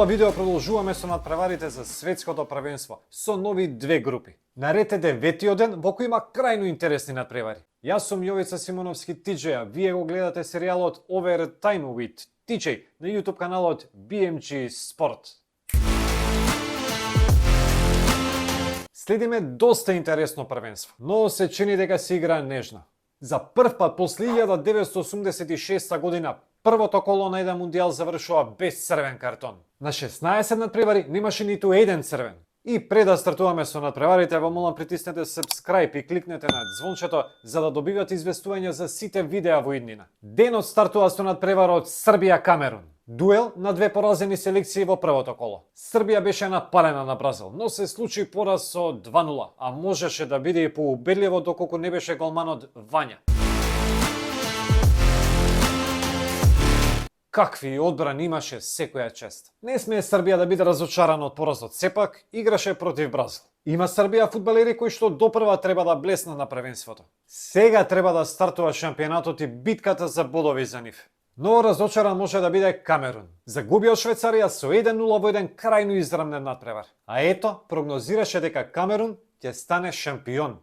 ова видео продолжуваме со надпреварите за светското првенство со нови две групи. Наред е деветиот ден во кој има крајно интересни надпревари. Јас сум Јовица Симоновски Тиджеја, вие го гледате серијалот Overtime with TJ на YouTube каналот BMG Sport. Следиме доста интересно првенство, но се чини дека се игра нежно. За прв пат после 1986 година првото коло на еден мундијал завршува без црвен картон. На 16 надпревари немаше ниту еден црвен. И пред да стартуваме со надпреварите, во молам притиснете subscribe и кликнете на звончето за да добивате известувања за сите видеа во иднина. Денот стартува со надпреварот Србија-Камерун. Дуел на две поразени селекции во првото коло. Србија беше напалена на Бразил, но се случи пораз со 2-0, а можеше да биде и поубедливо доколку не беше голманот Вања. Какви одбрани имаше секоја чест. Не смее Србија да биде разочарана од поразот, сепак играше против Бразил. Има Србија фудбалери кои што допрва треба да блеснат на првенството. Сега треба да стартува шампионатот и битката за бодови за нив. Но разочаран може да биде Камерун. Загуби од Швајцарија со 1-0 во еден крајно изравнен надпревар. А ето, прогнозираше дека Камерун ќе стане шампион.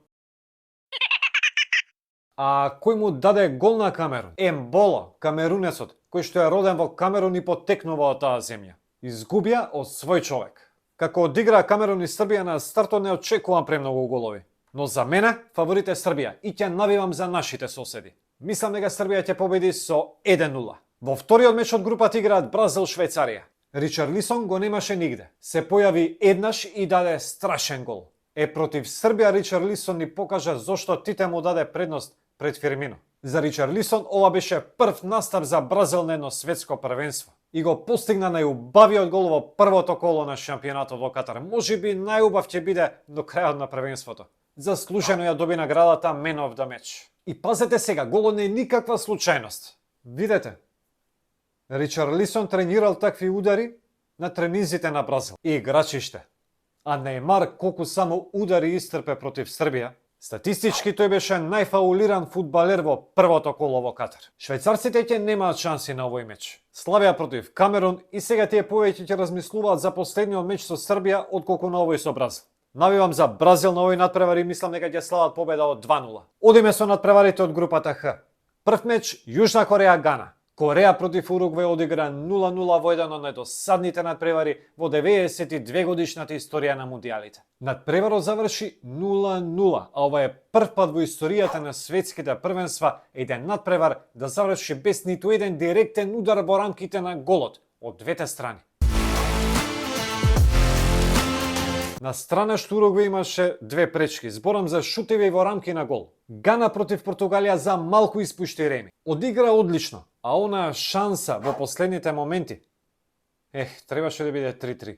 А кој му даде гол на Камерун? Емболо, камерунецот, кој што е роден во Камерун и потекнува од таа земја. Изгубија од свој човек. Како одигра Камерун и Србија на стартот не очекувам премногу голови. Но за мене фаворит е Србија и ќе навивам за нашите соседи. Мислам дека Србија ќе победи со 1-0. Во вториот меч од групата играат Бразил-Швајцарија. Ричарлисон го немаше нигде. Се појави еднаш и даде страшен гол. Против Србија Ричарлисон ни покажа зошто Тите му даде предност пред Фирмино. За Ричарлисон ова беше прв настап за Бразил на едно светско првенство. И го постигна најубавиот гол во првото коло на шампионатот во Катар. Можеби најубав ќе биде до крајот на првенството. Заслужено ја доби наградата Man of the Match. И пазете сега, голот не е никаква случајност. Видете, Ричарлисон тренирал такви удари на тренизите на Бразил и играчиште. А Нејмар колку само удари истрпе против Србија, статистички тој беше најфаулиран фудбалер во првото коло во Катар. Швајцарците ќе немаат шанси на овој меч. Славија против Камерун и сега тие повеќе ќе размислуваат за последниот меч со Србија отколку на овој со Бразил. Навивам за Бразил на овој надпревар и мислам дека ќе слават победа од 2-0. Одиме со надпреварите од групата Х. Прв меч Јужна Кореја-Гана. Кореја против Уругвај одигра 0-0 во еден од најдосадните надпревари во 92 годишната историја на мундијалите. Надпреварот заврши 0-0, а ова е прв пат во историјата на светските првенства еден надпревар да заврши без ниту еден директен удар во рамките на голот од двете страни. На страна што Уругвај имаше две пречки, зборам за шутеви во рамки на гол. Гана против Португалија за малку испушти Реми. Одигра одлично, а она шанса во последните моменти, требаше да биде 3-3.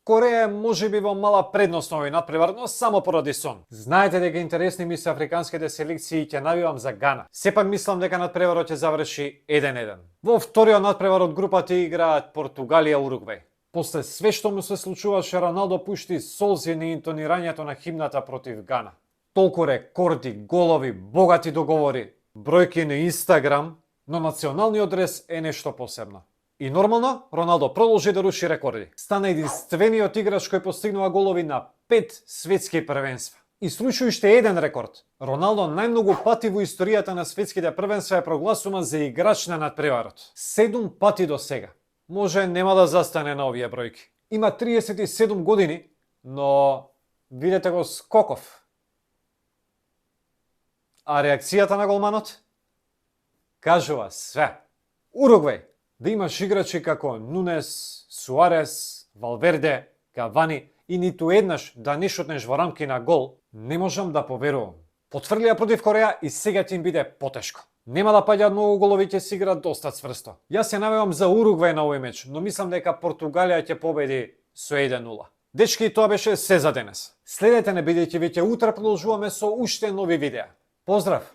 Кореја можеби во мала предност на овој надпревар, но само поради сон. Знаете дека интересни ми се африканските селекции и ќе навивам за Гана. Сепак мислам дека надпреварот ќе заврши 1-1. Во вториот надпревар од групата играат Португалија-Уругвај. После све што му се случуваше, Роналдо пушти солзи на интонирањето на химната против Гана. Толку рекорди, голови, богати договори, бројки на Инстаграм, но националниот дрес е нешто посебно. И нормално, Роналдо продолжи да руши рекорди. Стана единствениот играч кој постигнува голови на 5 светски првенства. И случи уште еден рекорд. Роналдо најмногу пати во историјата на светските првенства е прогласуван за играч на надпреварот. 7 пати до сега. Може нема да застане на овие бројки. Има 37 години, но видете го скоков. А реакцијата на голманот? Кажува све. Уругвај, да имаш играчи како Нунес, Суарес, Валверде, Кавани и ниту еднаш да не шутнеш во рамки на гол, не можам да поверувам. Потврлија против Кореја и сега ќе им биде потешко. Нема да паѓаат многу голови, ќе се игра доста цврсто. Јас се навевам за Уругвај на овој меч, но мислам дека Португалија ќе победи со 1-0. Дечки, тоа беше се за денес. Следете не, бидејќи веќе утре продолжуваме со уште нови видеа. Поздрав!